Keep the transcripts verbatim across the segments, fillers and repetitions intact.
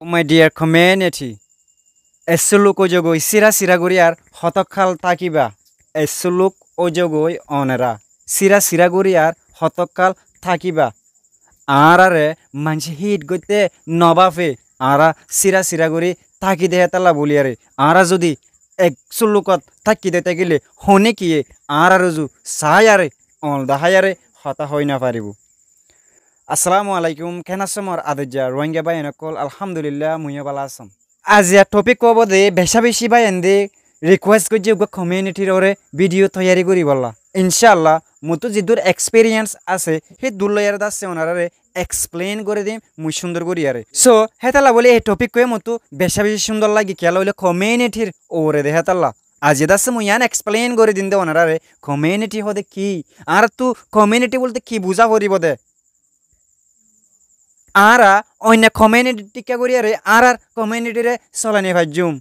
My dear community, essuluk ojogoi sira sira gori ar hotokkal takiba? Essuluk ojogoi onera sira sira gori ar hotokkal takiba? Añárare manci hit goitte nobafe, añára sira sira gori taki de hetalla buli are. Añára zodi ek sullukot taki de takile hone kiye añárar uzu sai are, ol dahai are hota hoi nofaribo. Assalamu alaikum, ken asó mor adejja Rohingya báiyain okkol? Alhamdulillah, muiyo bála asóm. Aijja topic óibo de beca beci báiyain de request goijje uggwa community r ore video toiyari goribolla. Incallah, mottu ziddur experience asé, hé dur loiyare dasse onarare explain gori dim mui cundor gori are. So, hétalla buli ei topic koi mottu beca beci cundor lage, kiyólla hoile community r ore de hétalla. Aijja dasse mui iyan explain gori dim de onarare, community hode ki? Añárattu community bolte ki buza foribo de? Añára oinno community dikka gori are añárar community re solai no faijjum.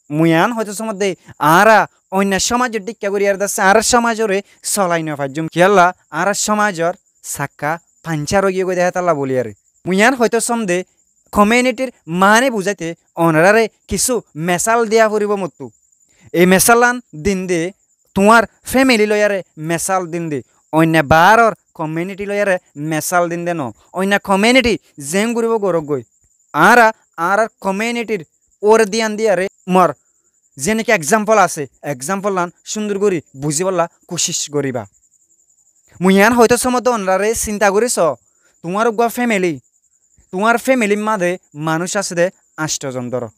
Mui iyan hoito somot de, añára oinno somajor dikka gori are dasse añárar somajore solai no faijjum. Kiyólla añárar somajor sakka panchar ói giyé goi de hétalla buli are. Mui iyan hoito som de community r mane buzaite onarare kisu mesal diya foribo mottu. Ei mesalan din de tuáñr family loiyare mesal din de, oinno baror community loiyare mesal din de no. Oinno community zen guribo gorok goi. Añára añárar community r ore diyan diyare mor zeneki example asé, example lan cundor gori buzibolla kucic goriba. Mui iyan hoito somot de onarare sinta gori so, tuáñr uggwa family, tuáñr family r made manuc asé de ancto zon dóro.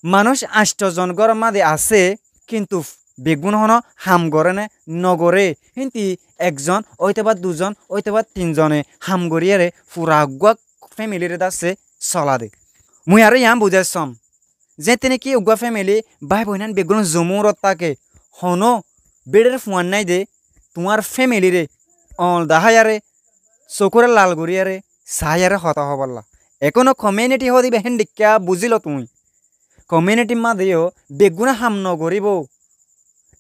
Manuc ancto zon góror made asé, kintu beggún hono ham gore ne no gore, hinti ekzon óitoba duzon óitoba tin zone ham gori are fura uggwa family re dasse sola de. Mui aró iyan buzai som, zeéñtte niki uggwa family bái boinan beggún zomurot táke, hono beçer fuan nái de tuáñr family re ol dahái are, sokure lal gori are, sai are hotá hobolla. Ekóno community hode íba héndikka buzílo tuñí. Community r made yó beggúne ham no goríbou,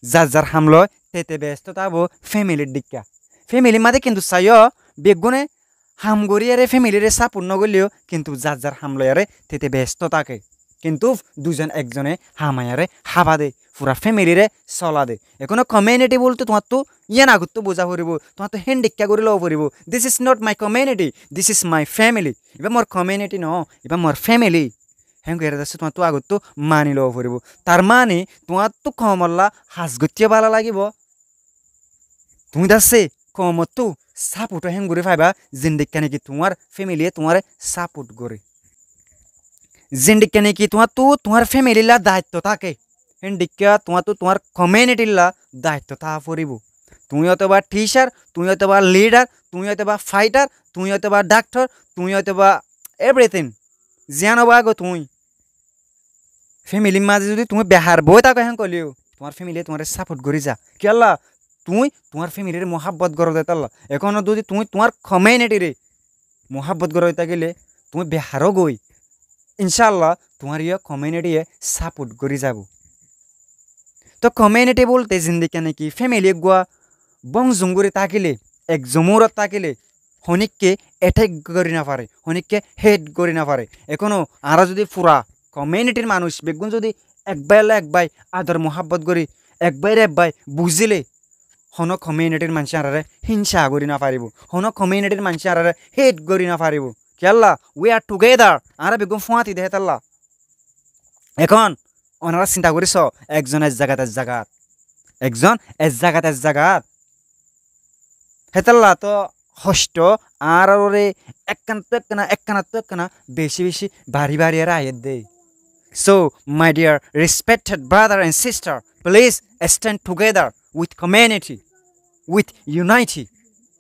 zar zar ham loi tete besto tábo family r dhikka. Family r made kintu saiyó beggúne ham gorí are family re support no goilleyó kintu zar zar ham loi are tete besto táke. Kintu duizon ekzone hamai are hába de, fura family re sola de. Ekóno community bolte tuáñttu yián agottú buza foribó, tuáñttu héndikka gorí loó foribó. This is not my community, this is my family. Ibá mor community no, ibá mor family. Héen gorí dasse tuáñttu agottú mani loó foribó. Tar mani tuáñttu koumolla has goittó bála lagibó. Tuñí dasse koumottú support ó héen gorí faiba, zendikka niki tuáñr family ye tuáñre support goré. Zendikka niki tuáñttu tuáñr family lla daitto táke, héndikka tuáñttu tuáñr community lla daitto táa foribó. Tuñí ótoba teacher, tuñí ótoba leader, tuñí ótoba fighter, tuñí ótoba doctor, tuñí ótoba everything. Ziyán óba goi tuñí family r maze zodi tuñí behar boi táko héen goilleyó tuáñr family ye tuáñre support gorí za. Kiyólla? Tuñí tuáñr family re muhábbot goró de tálla. Ekóno zodi tuñí tuáñr community re muhábbot goró de tákile tuñí behar ó goi, incálla tuáñre yó community ye support gorí zaibo. Toh community bolte zendikka niki family eggúa bong zong gorí tákile, ek zomurot tákile, honíkka attack gorí no fare, honíkka hate gorí no fare. Ekóno añára zodi fura community r manúic beggún zodi ek bái olla ek bái ador muhábbot gorí, ek báire ek bái buzíle, honó community r maincé añárare hínca gorí no faribó, honó community r maincé añárare hate gorí no faribó. Kiyólla? We are together. Añára beggún fúañti de hétalla. Ekón onára sinta gorí so, ekzon ek zagat ek zagat, ekzon ek zagat ek zagat. Hétalla toh hoctó añárar uore ekkanattú ekkana, ekkanattú ekkana beci beci bari bari aró aiyér de. So, my dear respected brother and sister, please stand together with community, with unity.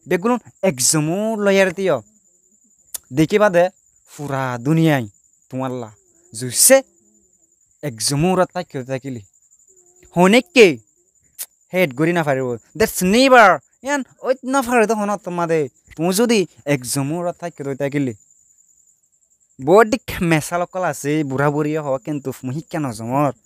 Beggún ek zomur loiyaré tíyo. Dekíba de fura duniyai tuáñlla zuicce ek zomurot táikko tákile. Honíkka hate gorí no faribó. That's never. Yián óit no fare de honó ottór maze. Tuñí zodi ek zomurot táikko tákile. Boóut dhikka mesal ókkol asé, burá buriye hoó, kintu mui híkka no zomor.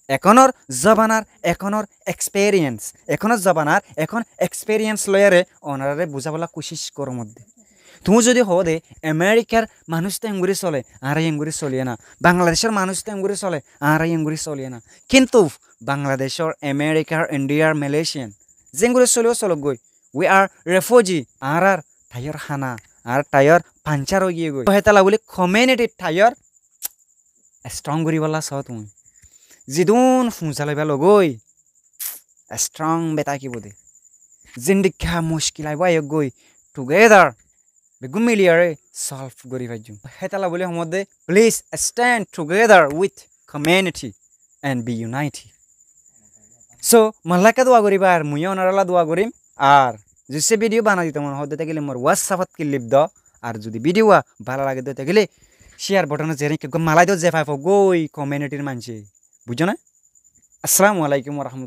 Ekónor zobanar, ekónor experience, ekónor zobanar, ekón experience loiyaré onáráre buzábolla kucíc gorómodde. Tuñí zodi hoóde Amerikar manúic to engori sole, añára engori soliyé na. Bangladecór manúic to engori sole, añára engori soliyé na. Kintu Bangladecór, Amerikar, Indiyar, Malaysian zengori soliyó solok goi. We are refugee, añárar thaiyór hána, añárar thaiyór panchar ói giyé goi. Hétalla buli community thaiyór strong goríbolla soó tuñí. Zidún fuñsa loiba logói, strong be tákibo de. Zindikká muckil aibó aiyók goi, together beggún miliyaré solve gorí faijjum. Hétalla buli homodde, please stand together with community and be united. So, mollakka dua goríba ar muiyó onorálla dua gorim. Ar zissé video banai dito mone hoódde tákile mor WhatsApp ot clip do. Ar zodi video wa bála lagedde tákile share button ot zeri ekka malai do, ze faifo goi community r maincé. Buijjó né? Assalamu alaikum wa rahmatullahi.